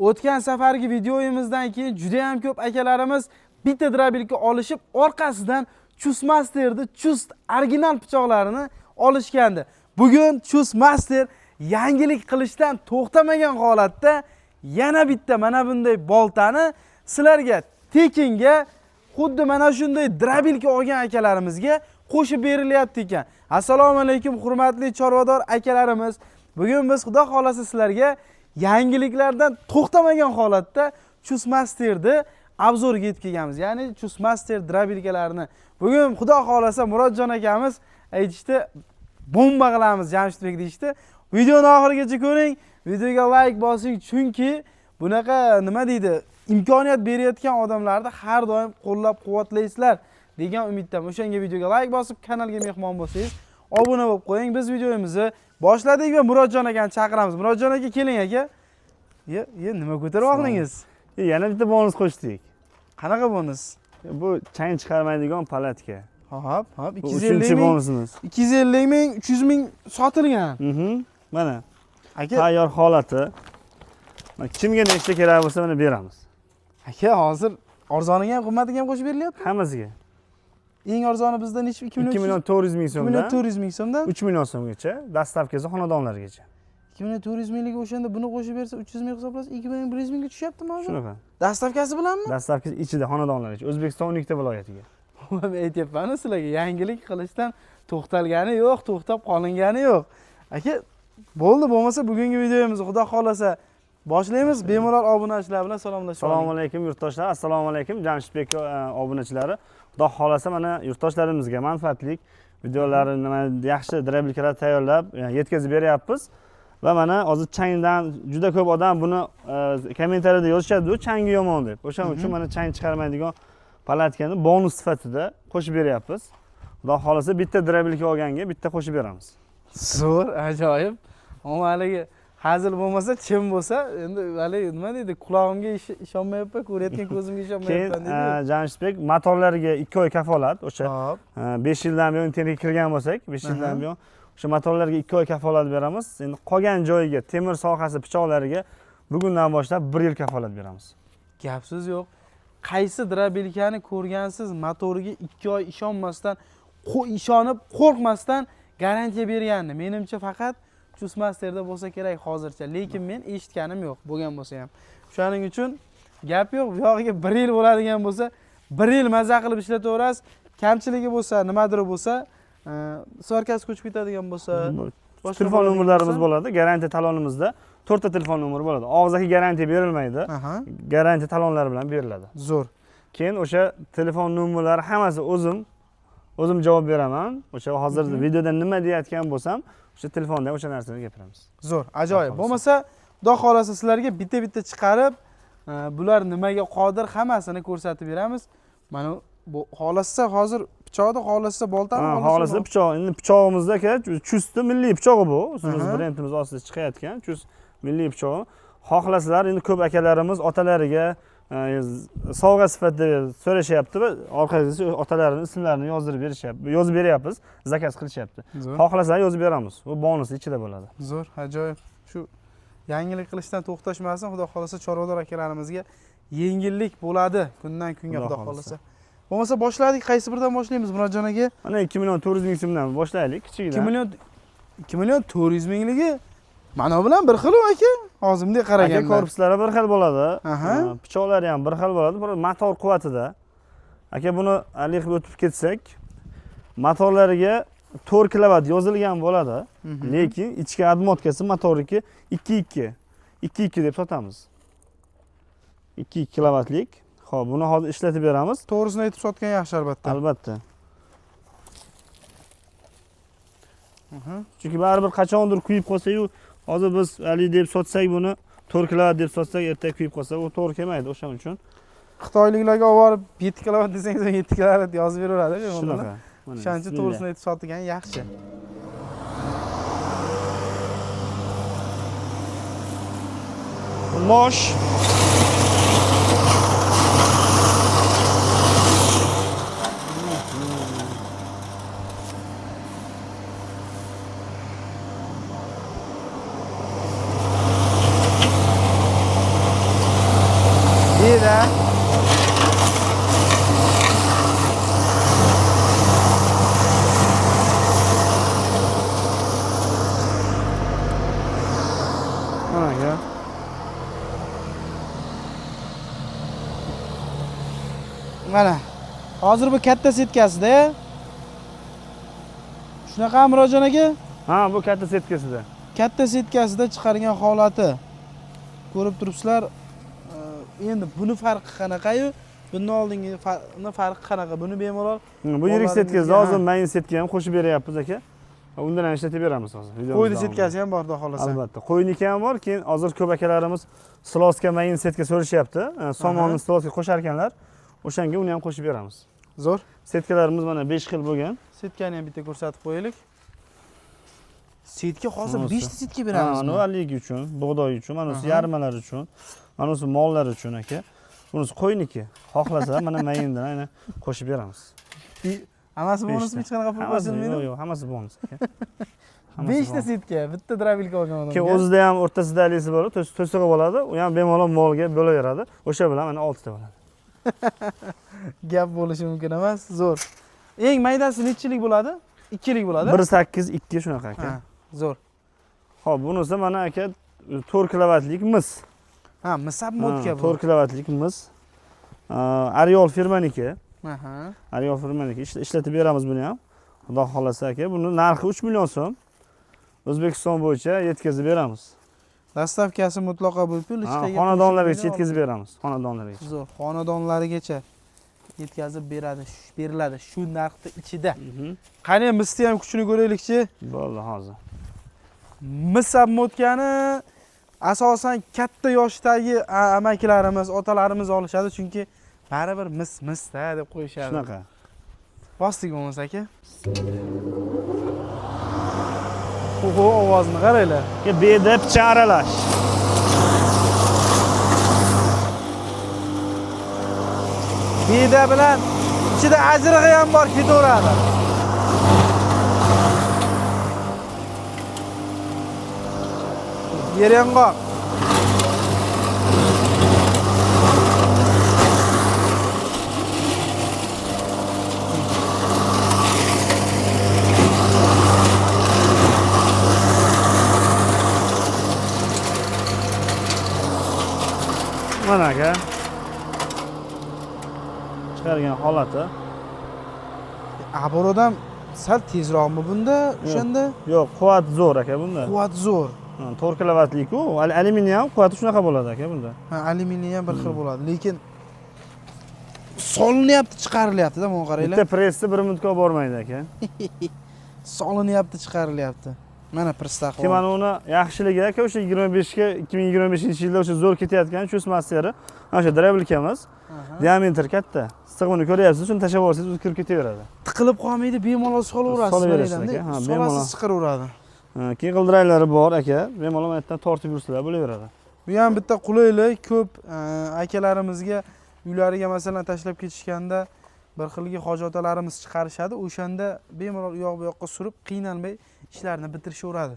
O'tgan safargi videoyimizdan keyin juda ham ko'p akalarimiz bitta drobilka olishib, orqasidan Chusmasterni Chust original pichoqlarini olishgandi. Bugun Chusmaster yangilik qilishdan to'xtamagan holatda yana bitta mana bunday boltani sizlarga tekinga xuddi mana shunday drobilka olgan akalarimizga qo'shib berilyapti ekan. Assalomu alaykum hurmatli chorvador akalarimiz. Bugun biz xudo xolasa sizlarga yangiliklardan to'xtamagan holatda Chusmasterni obzorga yetib kelganmiz. Ya'ni Chusmaster drobilkalarini bugun xudo xolasa Murodjon akamiz aytishdi, bomba qilamiz Jamshidbek deyishdi. Videoni oxirigacha ko'ring, videoga like bosing, chunki bunaqa nima deydi, imkoniyat berayotgan odamlarni har doim qo'llab-quvvatlaysizlar degan umiddaman. O'shanga videoga like bosib, kanalga mehmon bo'lsangiz, obuna bo'lib qo'ying. Biz videomizni boshladik va Murodjon akani chaqiramiz. Murodjon aka, keling aka. Ye, ye, nima ko'tarib oldingiz? Yana bitta bonus qo'shdik. Qanaqa bonus? Bu chang chiqarmaydigan palatka. Hop, hop, Bu 250 uchinchi ming, bonusimiz. 250 ming, 300 ming sotilgan. Mana Aka, tayyor holati. Mana kimga nechta kerak bo'lsa mana beramiz. Aka, hozir arzoniga ham, qimmatiga ham qo'shib berilyapti. Hammasiga. Eng arzoni bizda necha? 2 2 million 400 ming 2 million so'mdan 400 ming so'mdan 3 million so'mgacha, dastavkasi xonadonlargacha. 2 million 400 mingligi o'shanda buni qo'shib bersa 300 ming hisoblasa 2 million 100 mingga tushyaptimi hozir? Shunaqa. Dastavkasi bilanmi? Dastavkasi ichida xonadonlargacha. O'zbekiston 12 ta viloyatiga. Men aytyapman sizlarga, yangilik qilishdan to'xtalgani yo'q, to'xtab qolingani yo'q. Aka, bo'ldi, bo'lmasa bugungi videomizni xudo xolasa boshlaymiz. Bemalol obunachilar bilan salomlashib Assalomu oling. alaykum yurtdoshlar, assalomu alaykum Jamshidbek obunachilari. Xudo xolasa mana yurtdoshlarimizga manfaatli videolarni, mana yaxshi drobilkalar tayyorlab yetkazib beryapmiz. Va mana hozir changdan juda ko'p odam buni kommentariyada yozishadi, changi yomon deb. O'shaning uchun mana chang chiqarmaydigan palatkani bonus sifatida qo'shib beryapmiz. Xudo xolasa bitta drobilka olganga bitta qo'shib beramiz. Zo'r, ajoyib. Ammo haligi hazil bo'lmasa, chin bo'lsa, endi haligi nima deydi, qulog'imga ishonmayapman, ko'rayotgan ko'zimga ishonmayapman Keyin deydi. Jamshidbek motorlariga 2 oy kafolat, o'sha Hop. 5 yildan buyon internetga kirgan bo'lsak, 5 yildan buyon o'sha motorlarga 2 oy kafolat beramiz. Endi qolgan joyiga, temir sohasi pichoqlariga bugundan boshlab 1 yil kafolat beramiz. Gap so'z yo'q. Qaysi drobilkani ko'rgansiz motoriga 2 oy ishonmasdan, ishonib qo'rqmasdan garantiya berganini? Menimcha faqat Chusmasterda bo'lsa kerak hozircha, lekin men eshitganim yo'q, bo'lgan bo'lsa ham. Shuning uchun gap yo'q, bu yog'iga 1 yil bo'ladigan bo'lsa, 1 yil maza qilib ishlataverasiz. Kamchiligi bo'lsa, nimadir bo'lsa, svarkasi ko'chib ketadigan bo'lsa, boshqa Telefon bo'ladigan nomerlarimiz bo'lsa- bo'ladi. Garantiya talonimizda 4 ta telefon nomeri bo'ladi. Og'zaki garantiya berilmaydi. Garantiya talonlari bilan beriladi. Zo'r. Keyin o'sha telefon nomerlari hammasi o'zim javob beraman. O'sha hozir videoda nima deyayotgan bo'lsam, o'sha telefonda o'sha narsani gapiramiz. Zo'r, ajoyib. Xudo xohlasa. Bo'lmasa, xudo xolasa sizlarga bitta-bitta chiqarib, bular nimaga qodir hammasini ko'rsatib beramiz. Mana bu xolasa hozir pichoqni, xolasa boltani, Xolasa pichoq. Endi pichog'imizda aka, Chustni milliy pichog'i bu. O'zimiz brendimiz ostida chiqayotgan Chust milliy pichog'i. Xohlasalar, endi ko'p akalarimiz otalariga sovg'a sifatida so'rashyapti va orqasiga otalarining ismlarini yozdirib berishyapti. Yozib beryapmiz, zakaz qilishyapti. Xohlasalar yozib beramiz. Bu bonus ichida bo'ladi. Zo'r, ajoyib. Shu yangilik qilishdan to'xtashmasin, xudo xolasa chorvador akalarimizga yengillik bo'ladi kundan kunga, Xudo xudo xohlasa. xolasa. Bo'lmasa boshladik, qaysi biridan boshlaymiz Murodjon aka? Mana 2 million 400 ming so'mdan boshlaylik, kichigidan. 2 million 2 million 400 mingligi mana bilan bir xil aka. Hozir bunday qaraganda. Aka, korpuslari bir xil bo'ladi. Pichoqlari ham bir xil bo'ladi, biroq motor quvvatida. Aka, buni haligi qilib o'tib ketsak, motorlariga 4 kilovat yozilgan bo'ladi. Lekin ichki admotkasi motorniki 2.2. 2.2 deb sotamiz. 2.2 kilovatlik. Xo'p, buni hozir ishlatib beramiz. To'g'risini aytib sotgan yaxshi albatta. Albatta. Chunki baribir qachondir kuyib qolsa-yu, hozir biz haligi deb sotsak buni 4 kilovat deb sotsak, ertaga kuyib qolsa, u to'g'ri kelmaydi, o'shaning uchun. Xitoyliklarga olib borib 7 kilovat desangiz ham 7 kilovat yozib beraveradi. Shunaqa. Mana O'shaning uchun bismillah. to'g'risini aytib sotgan yaxshi. Mosh. Beda. Mana aka. Mana. Hozir bu katta setkasida. Shunaqa Murodjon aka? Ha, bu katta setkasida. Katta setkasida chiqargan holati. Ko'rib turibsizlar. Endi buni farqi qanaqayu? Bundan oldingi farqi qanaqa? Buni bemalol Bu yirik setkasida ha. hozir mayin setka ham qo'shib beryapmiz aka. Undan ham ishlatib beramiz hozir. Qo'yni setkasi ham bor, xudo xohlasa. Albatta. Qo'yniki ham bor, keyin hozir ko'p akalarimiz silovska mayin setka so'rashyapti. Somonni silovska qo'shar ekanlar. O'shanga uni ham qo'shib beramiz. Zo'r. Setkalarimiz mana 5 xil bo'lgan. Setkani ham bitta ko'rsatib qo'yaylik. Setka hozir Bunisi. 5 ta setka beramizmi? Mana haligi uchun, bug'doy uchun, mana Aha. yarmalar uchun, mana shu mollar uchun aka. Bunisi qo'yniki. Xohlasa mana mayindan aynan qo'shib beramiz. Hammasi bonusmi, Beshta. hech qanaqa pul Hammasi qo'shilmaydi? yo'q, yo'q, hammasi bonus aka. Hammasi 5 ta bonus. setka, bitta drabilka olgan odamga. Keyin o'zida ham o'rtasida halisi bor, to'sig'i bo'ladi. U ham bemalol molga bo'laveradi. O'sha bilan mana 6 ta bo'ladi. Gap bo'lishi mumkin emas, zo'r. Eng maydasi nechilik bo'ladi? 2lik bo'ladi? 1.8 2 shunaqa aka. Ha, zo'r. Xo'p, bunisi mana aka 4 kilovatlik mis. Ha, misab motka bu. 4 kilovatlik mis. Ariol firmaniki. Aha. Ariol firmaniki ishlatib beramiz buni ham. Xudo xohlasa aka, buni narxi 3 million so'm. O'zbekiston bo'yicha yetkazib beramiz. Dastavkasi mutlaqo bepul, hech Ha, qayerga xonadonlargacha qo'shilmaydi. yetkazib beramiz, xonadonlargacha. Zo'r, xonadonlarigacha yetkazib beradi, beriladi shu narxni ichida. Qani misni ham kuchini ko'raylikchi. Bo'ldi hozir. Mis obmotkani asosan katta yoshdagi amakilarimiz, otalarimiz olishadi, chunki baribir mis misda deb qo'yishadi. Shunaqa. Bosdik bo'lmasa aka. Oho, ovozini qaranglar. Aka, beda picha aralash. Beda bilan ichida ajrig'i ham bor, ketaveradi. Yer yong'oq. Mana aka. Chiqargan holati. Оборот sal tezroqmi bunda o'shanda? Yo'q, quvvat zo'r aka bunda. Quvvat zo'r. Ha, 4 kilovatlik-ku, alyuminiy ham quvvati shunaqa bo'ladi aka bunda. Ha, alyuminiy ham bir xil bo'ladi, lekin solinyapti, chiqarilyapti-da, mana qaranglar. Bitta pressni 1 minutga olib bormaydi aka. Solinyapti, chiqarilyapti. Mana pristax. Keyin mana uni yaxshiligi aka o'sha 25 ga 2025-yilda o'sha zo'r ketayotgan chus masteri, mana o'sha drabilkamiz. Diametr katta. Sig'imini ko'ryapsiz, shuni tashlab yuborsangiz o'zi kirib ketaveradi. Tiqilib qolmaydi, bemalol solaverasiz. Solaverasiz mana aka, ha, yerdan, bemalol. Solasiz, chiqaraveradi. Ha, keyin g'ildiraklar bor aka, bemalol mana yerdan tortib yursalar bo'laveradi. Bu ham bitta qulaylik, ko'p akalarimizga uylariga masalan tashlab ketishganda bir xilgi hojotalarimiz chiqarishadi, o'shanda bemalol u yoq bu yoqqa surib, qiynalmay ishlarini bitirishaveradi.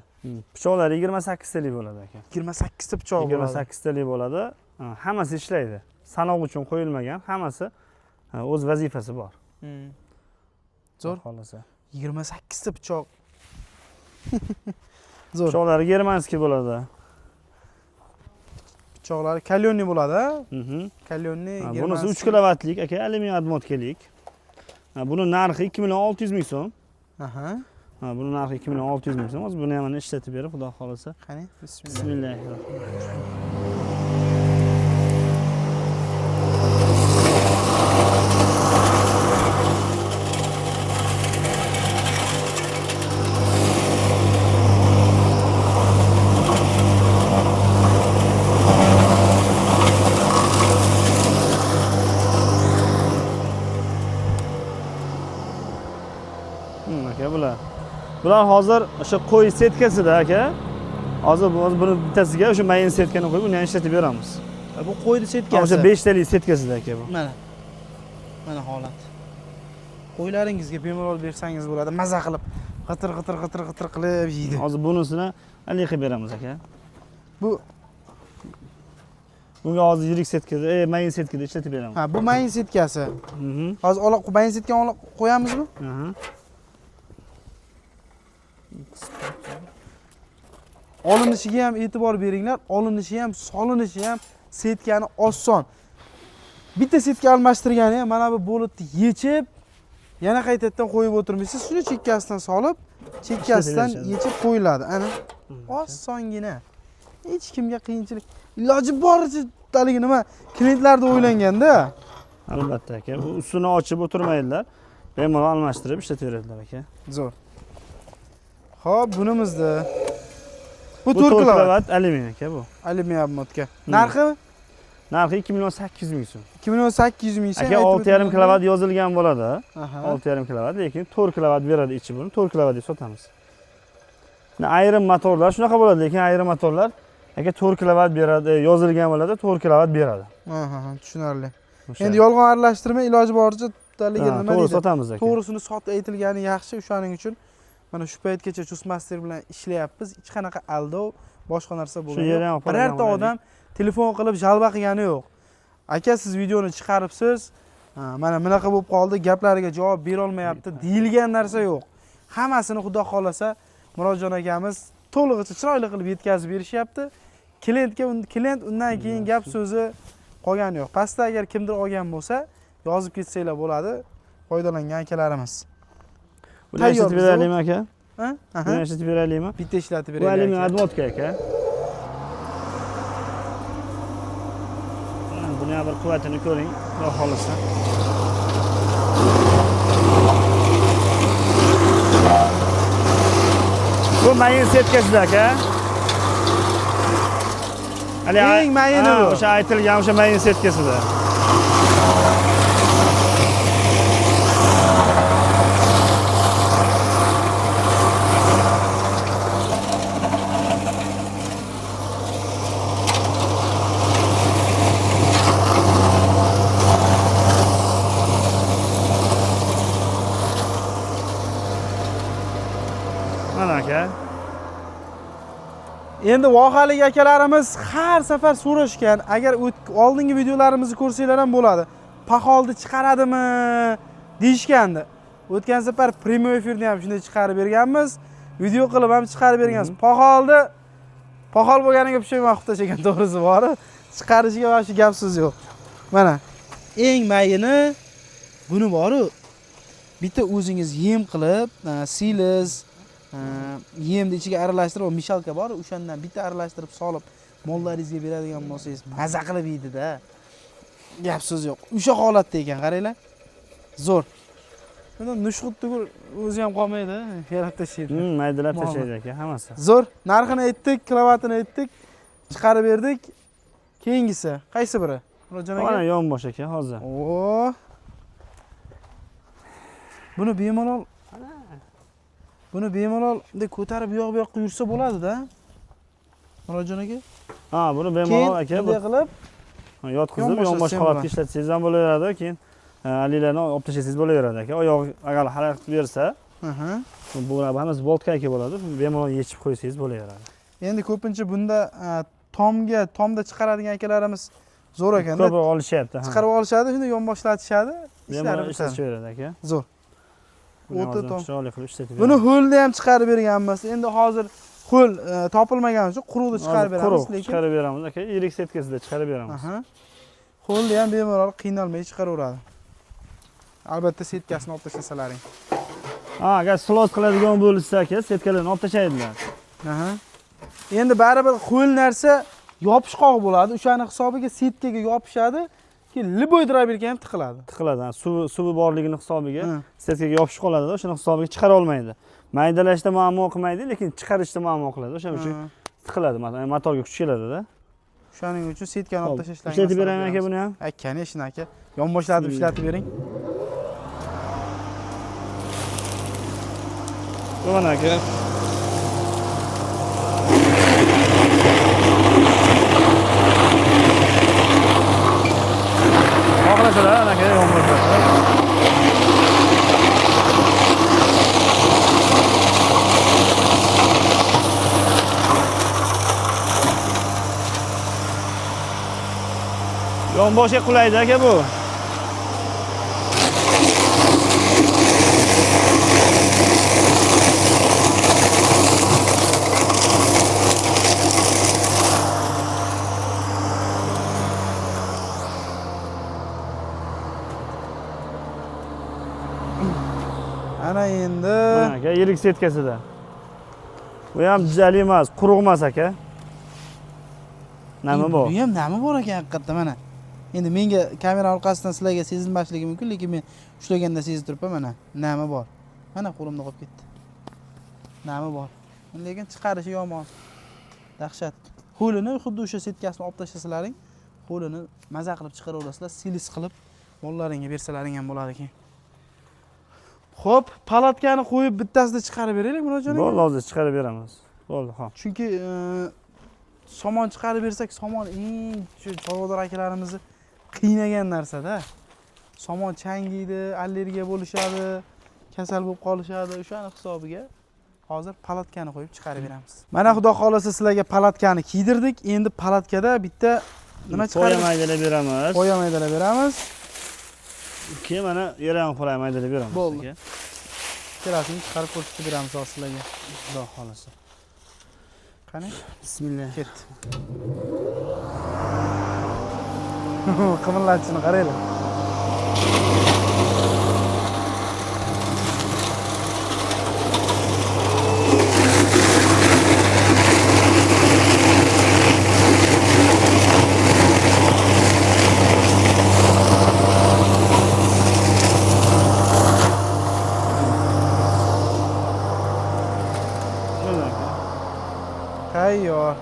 Pichoqlar 28 talik bo'ladi aka. 28 ta pichoq bo'ladi. 28 talik bo'ladi. Ha, hammasi ishlaydi. Sanoq uchun qo'yilmagan, hammasi o'z vazifasi bor. Zo'r. Xohlasa. 28 ta pichoq. Zo'r. Pichoqlari germanskiy bo'ladi. Pichoqlari kalyonniy bo'ladi, ha? Kalyonniy. Ha, bunisi 3 kilovatlik aka, alyuminiy odmotkalik. Ha, buni narxi 2 million 600 ming so'm. Aha. Ha, buni narxi 2 million 600 ming so'm. Hozir buni ham mana ishlatib berib, xudo xohlasa. Qani, bismillah. Bismillahirrohmanirrohim. Aka bular. Bular hozir o'sha qo'y setkasida aka. Hozir buni bittasiga o'sha mayin setkani qo'yib, uni ham ishlatib beramiz. Bu qo'yni setkasi. O'sha 5 talik setkasida aka bu. Mana. Mana holat. Qo'ylaringizga bemalol bersangiz bo'ladi. Maza qilib g'itir g'itir g'itir g'itir qilib yeydi. Hozir bunisini haligi qilib beramiz aka. Bu Bunga hozir yirik setkada, mayin setkada ishlatib beraman. Ha, bu mayin setkasi. Hozir mayin setkani olib qo'yamizmi? Olinishiga ham e'tibor beringlar. Olinishi ham, solinishi ham setkani oson. Bitta setka almashtirgani ham mana bu boltni yechib, yana qaytadan qo'yib o'tirmaysiz. Shuni chekkasidan solib, chekkasidan yechib qo'yiladi. Ana osongina. Hech kimga qiyinchilik, iloji boricha haligi nima, klientlarda o'ylanganda. Albatta aka, bu ustini ochib o'tirmaydilar. Bemalol almashtirib ishlataveradilar aka. Zo'r. Xo'p, bunimizda bu Bu 4 4 kilovat. kilovat alyumin aka bu. Alyumin обмотка. Narxi Narxi 2 million 800 ming so'm. 2 million 800 ming so'm. Aka 6,5 kilovat yozilgan bo'ladi. Aha. 6,5 kilovat, lekin 4 kilovat beradi ichi buni. 4 kilovat deb sotamiz. Ayrim motorlar shunaqa bo'ladi, lekin ayrim motorlar aka 4 kilovat beradi, yozilgan bo'ladi, 4 kilovat beradi. Aha, tushunarli. Endi yolg'on aralashtirmay iloji boricha haligi nima to'g'ri deydi? sotamiz aka. To'g'risini sot aytilgani yaxshi, o'shaning uchun mana shu paytgacha Chusmaster bilan ishlayapmiz. Hech qanaqa aldov, boshqa narsa bo'lgani yo'q. Birorta odam telefon qilib jalba qilgani yo'q. Aka, siz videoni chiqaribsiz, mana bunaqa bo'lib qoldi, gaplariga javob bera olmayapti deyilgan narsa yo'q. Hammasini Xudo xolasa Murodjon akamiz to'lig'icha chiroyli qilib yetkazib berishyapti. Klient undan keyin gap so'zi qolgani yo'q. Pastda agar kimdir olgan bo'lsa, yozib ketsanglar bo'ladi, foydalangan akalarimiz. Buni ishlatib beraylikmi aka? Ha? Buni ishlatib beraylikmi? Bitta ishlatib Bu beraylik. alyumin обмотка aka. Buni ham bir quvvatini ko'ring, Xudo xolasa. Bu mayin setkasida aka. Eng mayini bu. O'sha aytilgan o'sha mayin setkasida. Mana aka. Endi vohalik akalarimiz har safar so'rashgan, agar oldingi videolarimizni ko'rsanglar ham bo'ladi. Paxolni chiqaradimi deyishgandi. O'tgan safar primoy efirni ham shunday chiqarib berganmiz. Video qilib ham chiqarib berganmiz. Paxolni paxol bo'lganiga pushaymon qilib tashlagan, to'g'risi bor. Chiqarishiga mana shu gap so'z yo'q. Mana eng mayini buni boru bitta o'zingiz yem qilib, siliz, yemni ichiga aralashtirib, mishalka bor, o'shandan bitta aralashtirib solib mollaringizga beradigan bo'lsangiz, maza qilib yeydi-da. Gap so'z yo'q. O'sha holatda ekan, qaranglar. Zo'r. Bunda nushxut tugul o'zi ham qolmaydi, yarab tashlaydi. Maydalab tashlaydi aka hammasi. Zo'r. Narxini aytdik, kilovatini aytdik, chiqarib berdik. Keyingisi qaysi biri? Murodjon aka. Mana yonbosh aka hozir. Oo. Buni bemalol bunday ko'tarib bu yoq bu yoqqa yursa bo'ladi-da. Murodjon aka. Ha, buni bemalol aka bunday qilib yotqizib yonbosh holatda ishlatsangiz ham bo'laveradi, keyin alilarni olib tashlasangiz bo'laveradi aka. Oyog'i agar xalaqit bersa, bu hammasi boltka aka bo'ladi, bemalol yechib qo'ysangiz bo'laveradi. Endi ko'pincha bunda tomda chiqaradigan akalarimiz zo'r ekanda. Ko'proq olishyapti. Chiqarib olishadi, shunda yonboshlatishadi, ishlari ishlaveradi aka. Zo'r. O'ta tom. Chiroyli qilib ishlatib. Buni ho'lda ham chiqarib berganmiz. Endi hozir ho'l topilmagani uchun quruqni chiqarib beramiz, lekin chiqarib beramiz aka, yirik setkasida chiqarib beramiz. Ho'lni ham bemalol qiynalmay chiqaraveradi. Albatta setkasini olib tashlasalaring. Ha, agar slot qiladigan bo'lsa aka, setkalarni olib tashlaydilar. Endi baribir ho'l narsa yopishqoq bo'ladi. O'shani hisobiga setkaga yopishadi, keyin liboy drabelka ham tiqiladi. Tiqiladi. Suvi borligini hisobiga setkaga yopishib qoladi, o'shani hisobiga chiqara olmaydi. Maydalashda muammo qilmaydi, lekin chiqarishda muammo qiladi. O'shaning uchun tiqiladi, motorga kuch keladida. O'shaning uchun setkani olib tashlashlar. Ishlatib beraman aka buni ham. Ha, конечно aka. Yonboshlatib ishlatib bering. Mana aka. Xohlasalar aka yonboshlatib. Yonboshga qulaydi aka bu. Ana endi Mana aka, yirik setkasida. Bu ham jali emas, quruq emas aka. Nami bor. Bu ham nami bor ekan haqiqatda mana. Endi menga kamera orqasidan sizlarga sezilmasligi mumkin, lekin men ushlaganda sezib turibman mana. Nami bor. Mana qo'limda qolib ketdi. Nami bor. Lekin chiqarishi yomon. Dahshat. Ho'lini xuddi o'sha setkasini olib tashlasalaring, ho'lini maza qilib chiqaraverasizlar, silis qilib mollaringga bersalaring ham bo'ladi keyin. Xo'p, palatkani qo'yib bittasida chiqarib beraylik Murodjon aka. Bo'ldi, hozir chiqarib beramiz. Bo'ldi, xo'p. Chunki somon chiqarib bersak, somon eng shu chorvador akalarimizni qiynagan narsada. Somon changiydi, allergiya bo'lishadi, kasal bo'lib qolishadi. O'shani hisobiga hozir palatkani qo'yib chiqarib beramiz. Mana xudo xolasa sizlarga palatkani kiydirdik. Endi palatkada bitta nima Poya chiqarib maydalab beramiz. Poya maydalab beramiz. Keyin mana yer ham poya maydalab beramiz. Bo'ldi. aka. Ikkalasini chiqarib ko'rsatib beramiz hozir sizlarga. Xudo xolasa. Qani? Bismillah. Ketdi. Qimirlatishini qaranglar. Bo'ldi aka. Tayyor.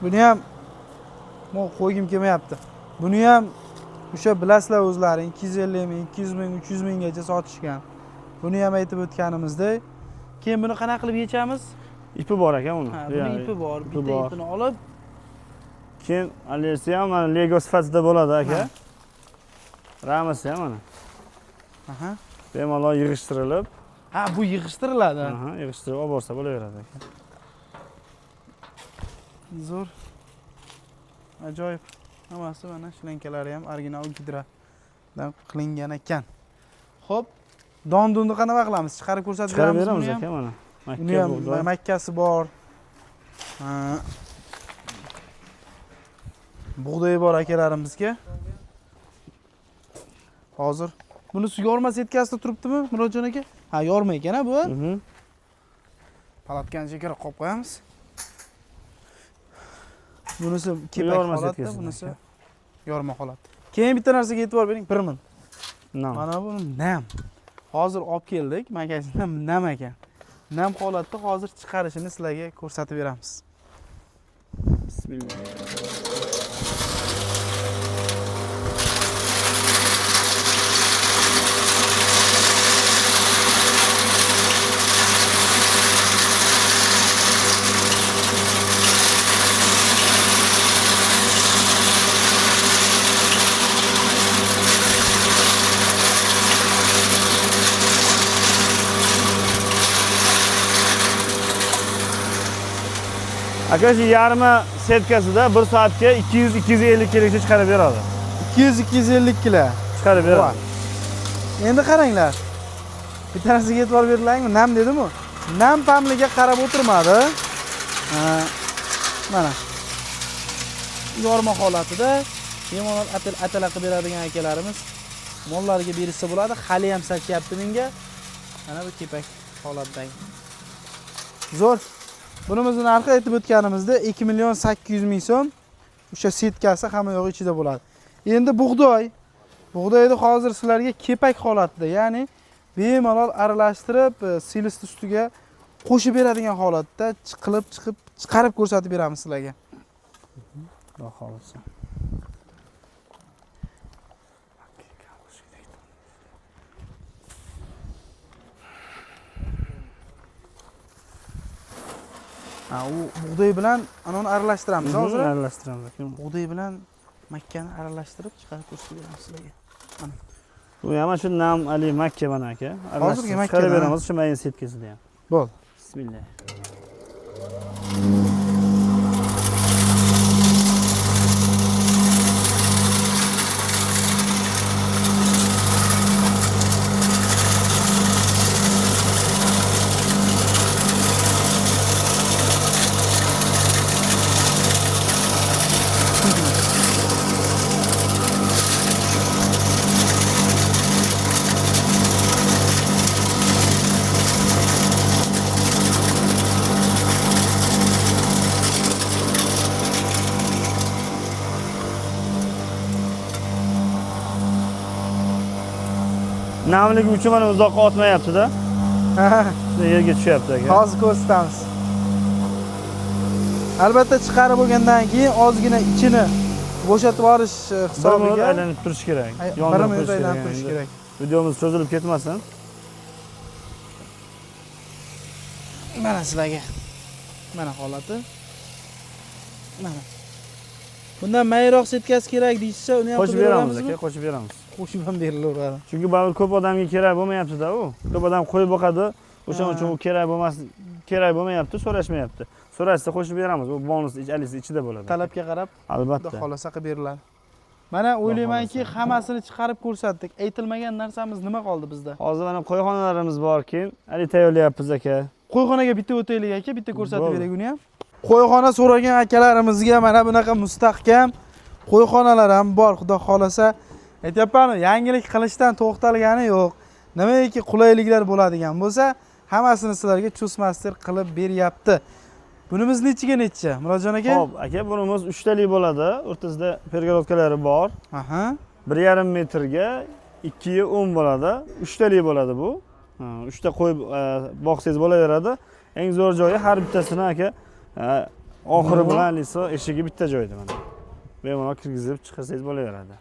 Buni ham men qo'ygim kelmayapti. Buni ham o'sha bilasizlar o'zlaring 250 ming, 200 ming, 300 minggacha sotishgan. Buni ham aytib o'tganimizdek. Keyin buni qanaqa qilib yechamiz? Ipi bor aka uni. Ha, buni ipi bor. ipi Bitta bor. ipini olib, Keyin alersi ham mana Lego sifatida bo'ladi aka. Ha. Ramasi ham mana. Aha. Bemalol yig'ishtirilib, Ha, bu yig'ishtiriladi. aha, yig'ishtirib olib borsa bo'laveradi aka. Zo'r. Ajoyib. Hammasi mana shlankalari ham original gidradan qilingan ekan. Xo'p, dondunni qanaqa qilamiz? Chiqarib ko'rsatib Chiqarib beramiz beramiz buni ham. aka mana. Makka Uni ham bug'doy. makkasi bor. Ha. Bug'doyi bor akalarimizga. Hozir buni yorma setkasida turibdimi, Murodjon aka? Ha, yorma ekan ha bu. Palatkani chekkaroq qo'yib qo'yamiz. Bunisi kepak yorma holatda, setkasida bunisi aka. yorma holat. Keyin bitta narsaga e'tibor bering, bir min. Nam. Mana bu nam. Hozir olib keldik, magazindan nam ekan. Nam holatda hozir chiqarishini sizlarga ko'rsatib beramiz. Bismillah. Aka, shu yarmi setkasida 1 soatga 200-250 kilogacha chiqarib beradi. 200-250 kilo Chiqarib beradi. Endi qaranglar. Bitta narsaga e'tibor berdilaringmi? Nam dedimu? Nam pamliga qarab o'tirmadi. Ha, mana. Yorma holatida bemalol atala qilib beradigan akalarimiz mollarga berishsa bo'ladi. Hali ham sachyapti menga. Mana bu kepak holatdagi. Zo'r. Bunimizni narxi aytib o'tganimizda 2 million 800 ming so'm. O'sha setkasi hamma yog'i ichida bo'ladi. Endi bug'doy. Bug'doyni hozir sizlarga kepak holatida, ya'ni bemalol aralashtirib, silisni ustiga qo'shib beradigan holatda chiqilib chiqib chiqarib ko'rsatib beramiz sizlarga. Xudo xohlasa. Ha, u bug'doy bilan anani aralashtiramiz hozir. Aralashtiramiz aka. Bug'doy bilan makkani aralashtirib chiqarib ko'rsatib beramiz sizlarga. Mana. Bu ham shu nam ali makka mana aka. Hozirgi Aralashtirib makka, chiqarib ha. beramiz shu mayin setkasida ham. Bo'ldi. Bismillah. Namligi uchun mana uzoqqa otmayapti-da. Ha, Yerga tushyapti aka. hozir ko'rsatamiz. Albatta chiqarib bo'lgandan keyin ozgina ichini bo'shatib yuborish Bir minut hisobiga aylanib turish kerak. Bir Yondirib minut qo'yish aylanib turish Endi kerak. Videomiz cho'zilib ketmasin. Mana sizlarga. Mana holati. Mana. Bundan mayroq setkasi kerak deyishsa, uni ham Qo'shib qilib beramiz beramizmi? aka, qo'shib beramiz. Qo'shib ham berilaveradi. Chunki baribir ko'p odamga kerak bo'lmayapti-da u. Ko'p odam qo'yib boqadi. O'shaning uchun u kerak bo'lmas, kerak bo'lmayapti, so'rashmayapti. So'rashsa qo'shib beramiz. U bonus halisi ichida bo'ladi. Talabga qarab Xudo Albatta. xohlasa qilib beriladi. Mana o'ylaymanki, xohlasa. hammasini chiqarib ko'rsatdik. Aytilmagan narsamiz nima qoldi bizda? Hozir mana qo'yxonalarimiz bor, keyin hali tayyorlayapmiz aka. Qo'yxonaga bitta o'taylik aka, bitta ko'rsatib Bo'ldi. beray uni ham. Qo'yxona so'ragan akalarimizga mana bunaqa mustahkam qo'yxonalar ham bor, xudo xohlasa. Aytyapman, yangilik qilishdan to'xtalgani yo'q. Nimaiki qulayliklar bo'ladigan bo'lsa, hammasini sizlarga Chusmaster qilib beryapti. Bunimiz nechiga necha, Murodjon aka? Xo'p, aka, bunimiz 3 talik bo'ladi. O'rtasida перегородка lari bor. 1,5 metrga 2,10 bo'ladi. 3 talik bo'ladi bu. Ha, 3 ta qo'yib boqsangiz bo'laveradi. Eng zo'r joyi har bittasini aka oxiri bilan halisi eshigi bitta joyda mana. Bemalol kirgizib chiqarsangiz bo'laveradi.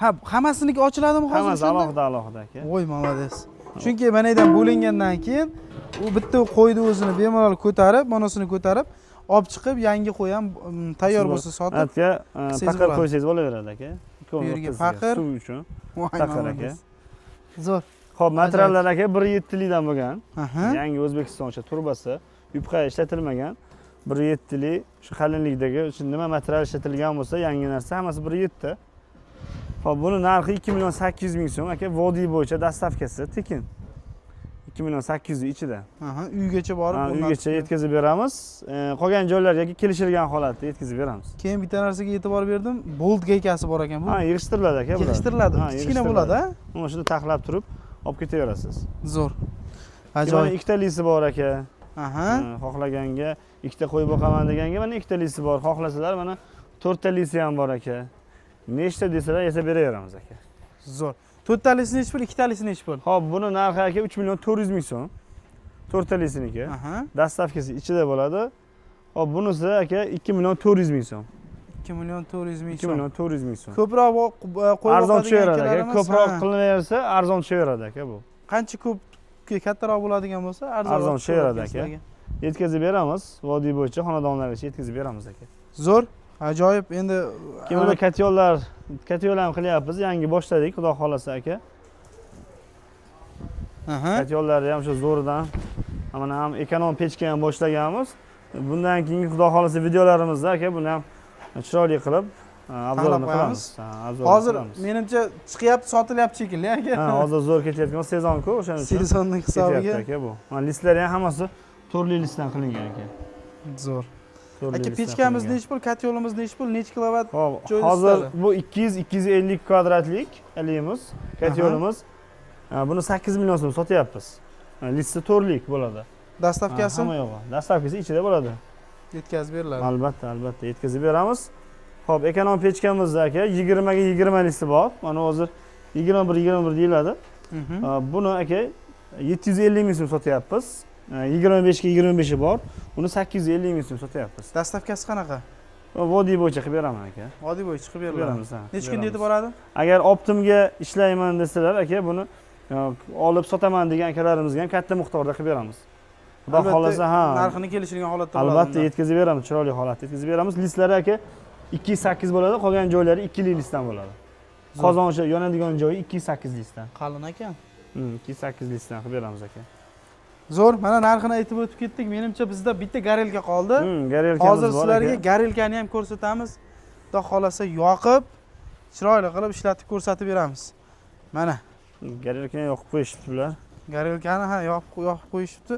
Ha, hammasiniki ochiladimi hozir Hammasi o'shanda? alohida alohida aka. Voy, молодец. Chunki mana yerdan bo'lingandan keyin u bitta qo'yni o'zini bemalol ko'tarib, monosini ko'tarib, olib chiqib, yangi qo'y ham tayyor bo'lsa sotib, Aka, qilsangiz paqir bo'ladi. qo'ysangiz bo'laveradi aka. Bu yerga O'rtasiga, paqir. suv uchun. Voy, Paqir aka. молодец. Zo'r. Xo'p, materiallar aka 1,7 likdan bo'lgan. Yangi O'zbekiston o'sha turbasi, yupqa ishlatilmagan. 1,7 lik shu qalinlikdagi shu nima material ishlatilgan bo'lsa, yangi narsa hammasi 1,7. Xo'p, buni narxi 2 million 800 ming so'm aka, vodiy bo'yicha доставка si tekin. 2 million 800 ichida. Aha, uygacha borib Ha, o'rnatib uygacha yetkazib beramiz. Qolgan joylarga kelishilgan holatda yetkazib beramiz. Keyin bitta narsaga e'tibor berdim. Bolt gaykasi bor ekan bu. Ha, yig'ishtiriladi aka bular. Yig'ishtiriladi. Ha, Kichkina yig'ishtiriladi. bo'ladi, a? Mana shuni taxlab turib olib ketaverasiz. Zo'r. Keyin mana Ajoyib. ikkitalisi bor aka. Aha. Ha, xohlaganga ikkita qo'yib boqaman deganga mana ikkitalisi bor. Xohlasalar mana to'rttalisi ham bor aka. Nechta desalar yasab beraveramiz aka. Zo'r. To'rttalisi nechi pul, ikkitalisi nechi pul? Xo'p, buni narxi aka 3 million 400 ming so'm. To'rttalisiniki. Доставка si ichida bo'ladi. Xo'p, bunisi aka 2 million 400 ming so'm. 2 million 400 ming 2 so'm. million 400 ming so'm. Ko'proq qo'yib Arzon boqadigan tushaveradi aka. akalarimiz, Ko'proq ha. qilinaversa arzon tushaveradi aka bu. Qancha ko'p kattaroq bo'ladigan bo'lsa, arzon Arzon tushaveradi aka. Yetkazib beramiz. Vodiy bo'yicha xonadonlargacha yetkazib beramiz aka. Zo'r. Ajoyib. Endi Keyin mana котёл lar, котёл ham qilyapmiz. Yangi boshladik, xudo xohlasa aka. Котёл larni ham shu zo'ridan mana ham эконом pechka ham boshlaganmiz. Bundan keyingi xudo xohlasa videolarimizda aka buni ham chiroyli qilib обзор ini Taxlab qilamiz. qo'yamiz. Ha, обзор ini Hozir qilamiz. menimcha chiqyapti, sotilyapti shekilli aka. Ha, hozir zo'r ketayotgan sezon-ku, o'shaning uchun Sezonning ketyapti hisobiga. aka bu. Mana listlari ham hammasi to'rtli listdan qilingan aka. Zo'r. To'rtli Aka, listdan pechkamiz qilingan. nechi pul, котёл imiz nechi pul, nechi kilovat? Xo'p, joyda hozir isitadi? bu 200 250 kvadratlik haliyimiz, котёл imiz. Ha, buni 8 million so'm sotyapmiz. Ha, Listi to'rtlik bo'ladi. Доставка si Ha, hamma yo'g'i. Доставка si ichida bo'ladi. yetkazib beriladi. Albatta, albatta yetkazib beramiz. Xo'p, эконом pechkamizda aka 20 ga 20 lisi bor. Mana hozir 21 21 deyiladi. Ha, buni aka 750 ming so'm sotyapmiz. Ha, 25 ga 25 bor. Uni 850 ming so'm sotyapmiz. Доставка si qanaqa? Vodiy bo'yicha qilib beraman aka. Vodiy bo'yicha chiqib Qilib beriladi. beramiz, ha. Necha qilib kunda yetib beramiz. boradi? Agar оптом ga ishlayman desalar aka, buni olib sotaman degan akalarimizga ham katta miqdorda qilib beramiz. Xudo Albatta, xohlasa, ha. Narxini kelishilgan holatda bo'ladi. Albatta unda. yetkazib beramiz, chiroyli holatda yetkazib beramiz. Listlari aka 2,8 bo'ladi, qolgan joylari 2 listdan bo'ladi. Zo'r. Qozon o'sha yonadigan joyi 2,8 listdan. Qalin ekan. 2,8 listdan qilib beramiz aka. Zo'r. Mana narxini aytib o'tib ketdik. Menimcha bizda bitta горелка qoldi. Горелка miz Hozir bor sizlarga aka. горелка ni ham ko'rsatamiz. Xudo xohlasa yoqib, chiroyli qilib ishlatib ko'rsatib beramiz. Mana Горелка ni yoqib qo'yishibdi bular. горелка ni ha yoqib qo'yishibdi.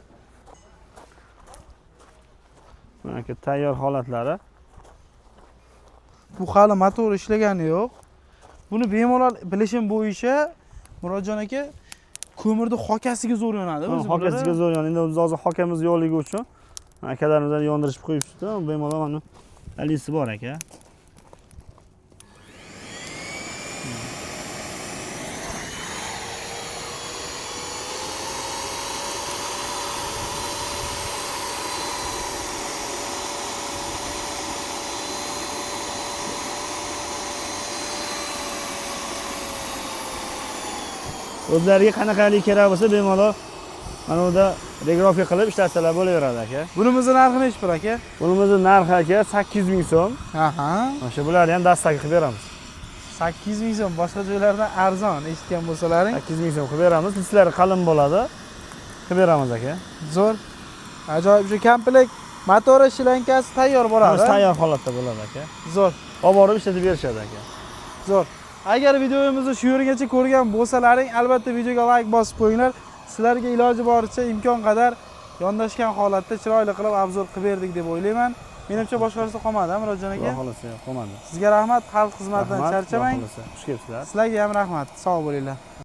Mana aka tayyor holatlari. Bu hali motor ishlagani yo'q. Buni bemalol bilishim bo'yicha Murodjon aka ko'mirni xokasiga zo'r yonadi o'zi bular. Xokasiga zo'r yonadi. Endi biz hozir xokamiz yo'qligi uchun akalarimiz yondirishib qo'yishibdi. Bemalol mana halisi bor aka. O'zlariga qanaqalik kerak bo'lsa, bemalol mana bunda регулировка qilib ishlatsalar bo'laveradi, aka. Bunimizni narxi nechi pul, aka? Bunimizni narxi, aka, 800 ming so'm. Mana shu bularni ham доставка qilib beramiz. 800 ming so'm, boshqa joylardan arzon, eshitgan bo'lsalaring. 800 ming so'm qilib beramiz. Listlari qalin bo'ladi. Qilib beramiz, aka. Zo'r. Ajoyib, shu komplekt motori, shlankasi tayyor bo'ladi. Hammasi tayyor holatda bo'ladi, aka. Zo'r. Olib borib ishlatib berishadi, aka. Zo'r. Agar videomizni shu yergacha ko'rgan bo'lsalaring, albatta videoga like bosib qo'yinglar. Sizlarga iloji boricha, imkon qadar yondashgan holatda chiroyli qilib обзор qilib berdik deb o'ylayman. Menimcha, boshqa narsa qolmadi, Murodjon Xudo aka. Xohlasa, qolmadi. Sizga rahmat, xalq xizmatidan Rahmat, Xudo charchamang. Xohlasa. Xush kelibsizlar. Sizlarga ham rahmat. Sog' bo'linglar.